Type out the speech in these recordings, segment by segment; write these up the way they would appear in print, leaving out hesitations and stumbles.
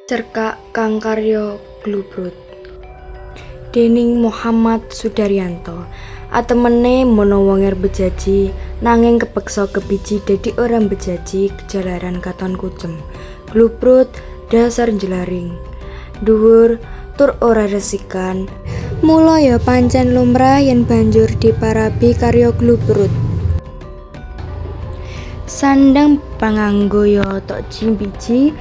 Cerkak kang karya Glubrut dening Muhammad Sudaryanto. Atemene mono wong er bejaji nanging kepeksa kebiji dadi ora bejaji kejalaran katon kucem. Glubrut dasar njlaring dhuwur tur ora resikan. Mula ya pancen lumrah yen banjur diparabi karya Glubrut. Sandhang panganggo ya tok biji,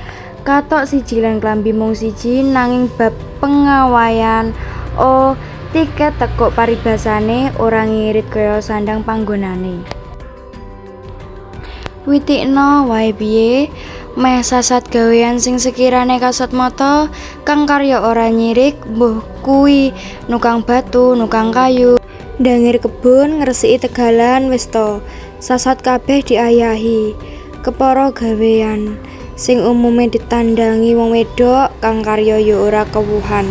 kathok siji lan klambi mung siji, nanging bab pengawayan o tiket tekuk paribasane ora ngirit kaya sandhang panggonane. Witikna wae piye, meh sasat gawean sing sekirane kasat mata, kang karya ora nyirik, mbuh kuwi nukang batu, nukang kayu, ndangir kebon, ngresiki tegalan, wis ta, sasat kabeh diayahi. Kepara gawean sing umume ditandangi wong wedok, kang karya ya ora kewuhan.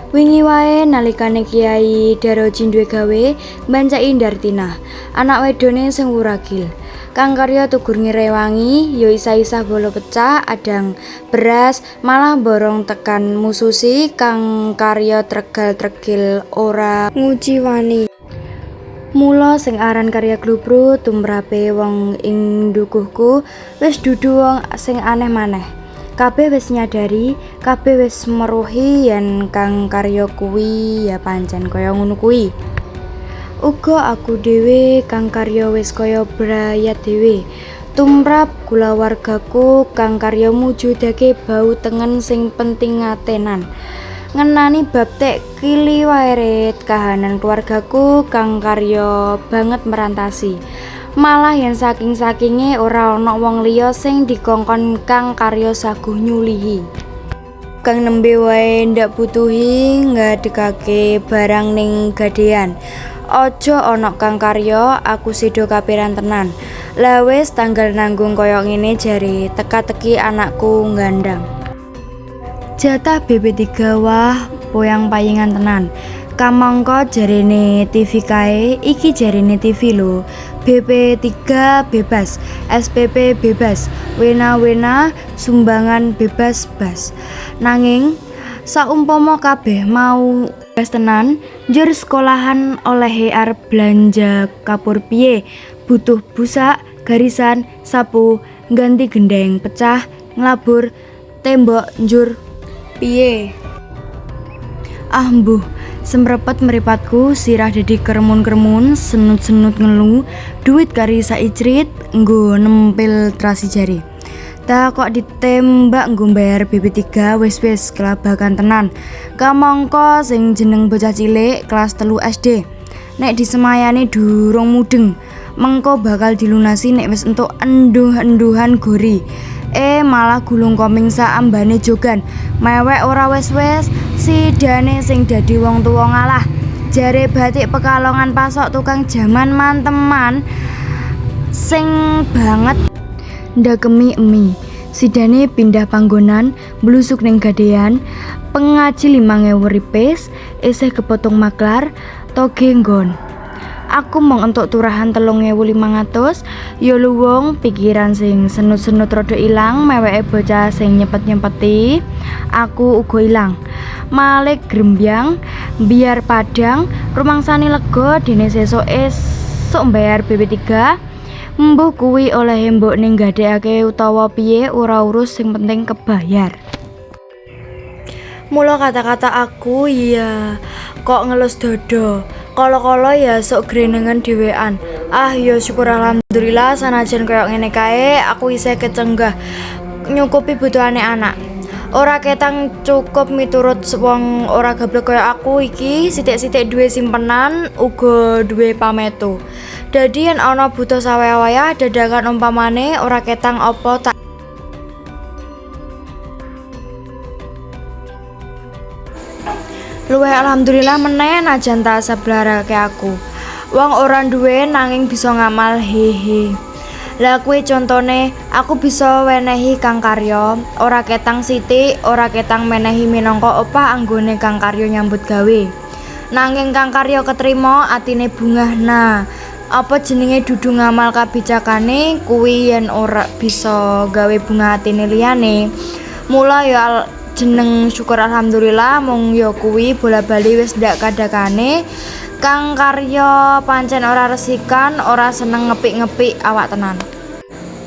Wingi wae nalikane Kyai Daroji duwe gawe mbancaki Dartinah, anak wedone sing wuragil. Kang karya tugur ngrewangi, ya isah-isah bolo pecah, adang beras, malah borong tekan mususi kang karya tregal-tregil ora nguciwani. Mula sing aran karya Glubrut tumrape wong ing dukuhku wis dudu wong sing aneh maneh. Kabeh wis nyadari, kabeh wis meruhi yen kang karya kuwi ya pancen kaya ngono kuwi. Uga aku dhewe kang karya wis kaya brayat dhewe. Tumrap kulawargaku kang karya mujudake bau tengen sing penting ngatenan. Ngenani bab tek kili wae rit, kahanan keluargaku kang karya banget merantasi. Malah yen saking-sakinge ora ana wong liya sing dikongkon kang karya saguh nyulihi. Kang nembe wae ndak butuhi ngadegake barang ning gadean. Aja ana kang karya, aku sedo kapiran tenan. Lah wis tanggal nanggung kaya ngene jare teka-teki anakku nggandang. Jatah BP3 wah poyang payingan tenan. Kamangka jarene TV kae, iki jarene TV lho. BP3 bebas, SPP bebas, wena-wena sumbangan bebas bas. Nanging saumpama kabeh mau bebas tenan, njur sekolahan olehe arep belanja kapur piye? Butuh busak, garisan, sapu, ganti gendeng pecah, nglabur tembok njur piye? Ah mbuh, semrepet mripatku, sirah dadi kremun-kremun, senut-senut ngelu, duit kari saicrit nggo nempil trasi jari. Ta kok ditembak nggo bayar BP3 wis-wis kelabakan tenan. Kamangka sing jeneng bocah cilik kelas 3 SD. Nek disemayani durung mudeng, mengko bakal dilunasi nek wis entuk enduh-enduhan gori. Malah gulung koming saambane jogan. Mewek ora wis-wis, sidane sing dadi wong tuwa ngalah. Jare batik Pekalongan pasok tukang jaman manteman sing banget ndakemi emi. Sidane pindah panggonan, blusuk ning gadean, pengaji 5.000 ripis, isih kepotong maklar, toge nggon. Aku mung entuk turahan 3.500, ya luwung pikiran sing senut-senut rada ilang, meweke bocah sing nyepet-nyepeti, aku uga ilang. Malik grembyang, biar padang, rumangsane lega dene sesuk esuk mbayar BP3. Mbuh kuwi olehe mbok ning gadekake utawa piye ora urus sing penting kebayar. Mula kata-kata aku ya kok ngelus dodo. Kala-kala ya sok grenengan dhewean. Ah ya syukur alhamdulillah sanajan koyo ngene kae aku isih kecenggah nyukupi butuhane anak. Ora ketang cukup miturut wong ora gablek koyo aku iki, sithik-sithik duwe simpenan uga duwe pametu. Dadi yen ana butuh sawaya-waya dadakan umpamane ora ketang apa tak luweh alhamdulillah meneh najan tak sablarake aku. Wong ora duwe nanging bisa ngamal hehe. Lah kuwi contone aku bisa wenehi kang karya, ora ketang sithik, ora ketang menehi minangka opah anggone kang karya nyambut gawe. Nanging kang karya ketrima atine bungah. Nah, apa jenenge dudu ngamal kabicakane kuwi yen ora bisa gawe bungah atine liyane. Mula ya jeneng syukur alhamdulillah mung ya kuwi bola-bali wis ndak kadakane. Kang Karyo pancen ora resikan, ora seneng ngepik-ngepik awak tenan.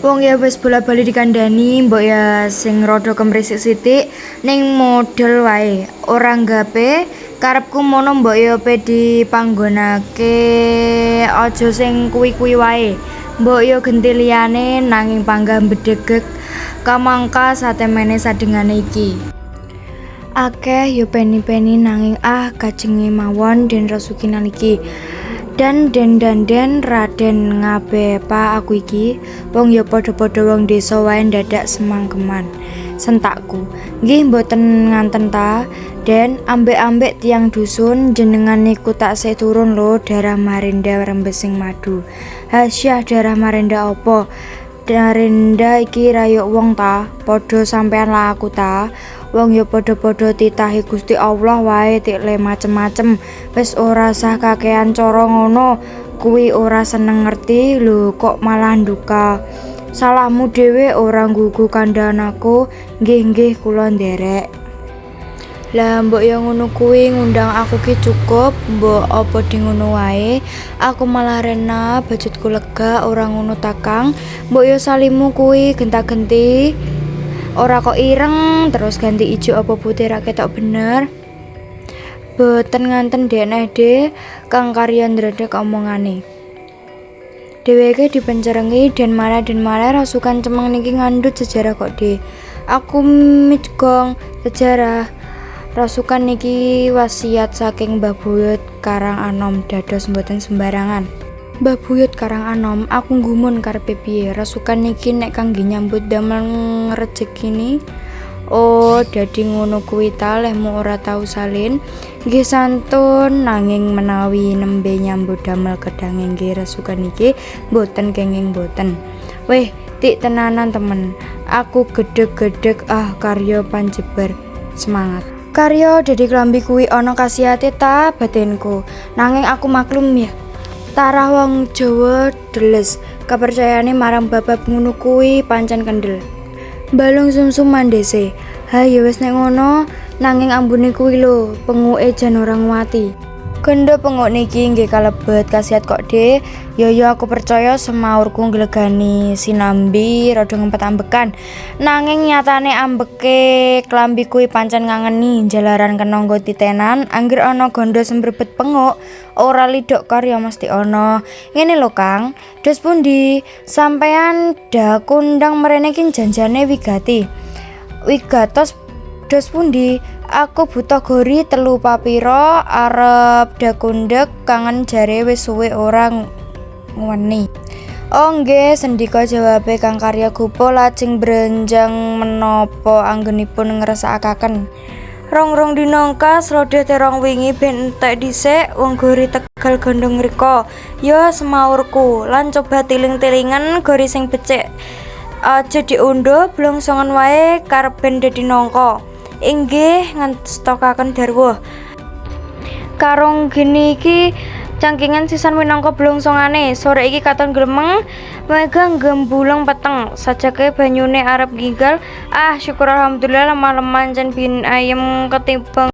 Wong ya wis bola-bali dikandani, mbok ya sing rada kemrisik sithik ning model wae. Ora nggape karepku mono, mbok ya pe dipanggonake aja sing kuwi-kuwi wae. Mbok ya genti liyane, nanging panggah mbedhegeg kamangka satemene sadengane iki. Akeh ya peni-peni, nanging ah, kajenge mawon Den Rasukinan iki. Dan den dan den Raden ngabepa aku iki, wong ya padha-padha wong desa wae, ndadak semangkeman. Sentakku. "Nggih mboten nganten ta, Den, ambek-ambek tiyang dusun jenengan niku taksih turun lho darah Marenda rembesing madu." "Hasyah, darah Marenda apa? Marenda iki rayuk wong ta? Padha sampean lah aku ta. Wong ya padha-padha titahe Gusti Allah wae, tik le macem-macem. Wis ora sah kakean cara ngono. Kuwi ora seneng ngerti lho kok malah nduka. Salahmu dhewe ora nggugu kandhan aku." "Nggih, nggih, kula nderek." "Lah, mbok ya ngono kuwi ngundang aku ki cukup, mbok apa di ngono wae. Aku malah rena bajutku lega, ora ngono ta, Kang? Mbok ya salimu kuwi genta-genti. Ora kok ireng terus ganti ijo apa putih ra ketok bener." "Boten nganten, Dek De." Kang Karyo ndredeg omongane. Dheweke dipencerengi den malih den malih rasukan cemeng niki ngandhut sejarah kok, De. Aku mijgong sejarah. Rasukan niki wasiat saking Mbah Buyut Karang Anom, dados mboten sembarangan. "Mbah Buyut Karang Anom?" Aku nggumun, karepe piye? Rasukan niki nek kangge nyambut damel ngrejekini. "Oh, dadi ngono kuwi ta lehmu ora tau salin?" "Nggih santun, nanging menawi nembe nyambut damel kedange nggih rasukan niki mboten kenging mboten." Weh, tik tenanan temen. Aku gedheg-gedheg, ah, Karyo panjebar semangat. "Karyo, dadi klambi kuwi ana khasiate ta?" batinku. Nanging aku maklum ya. Tarah wong Jawa deles, kepercayaane marang bab-bab ngono kuwi pancen kendel. Balung sumsum mandese. "Ha ya wis nek ngono, nanging ambune kuwi lho, penguke jan ora nguwati." "Ganda penguk niki nggih kalebet khasiat kok, De." "Ya ya, aku percaya," semaurku nglegani sinambi rada ngempet ambekan. Nanging nyatane ambeke klambi kuwi pancen ngangeni, jalaran kena nggo titenan angger ana ganda sembrebet penguk, ora lidok karya mesti ana. "Ngene lho, Kang, dos pundi? Sampeyan dakundang mrene ki janjane wigati. Wigatos dos pundi? Aku butuh gori telu papira, arep dakundhek, kangen jare wis suwe ora nguweni." "Oh nggih," sendika jawabe Kang Karya gupuh lajeng mbrenjang menapa anggenipun ngersakaken. "Rong-rong dina engkas lodeh terong wingi ben entek dhisik, wong gori Tegal gandong ngriko." "Ya," semaurku, "lan coba tiling-tilingen gori sing becik aja diundhuh, blongsongen wae karep ben dadi nangka." "Inggih," ngestokaken garwa. Karung gini iki cangkingan sisan minangka blongsongane. Sore iki katon gremeng, mega gembuleng peteng. Sajake banyune arep nggigal. Ah, syukur alhamdulillah lemah-lemah jan bin ayem ketimbang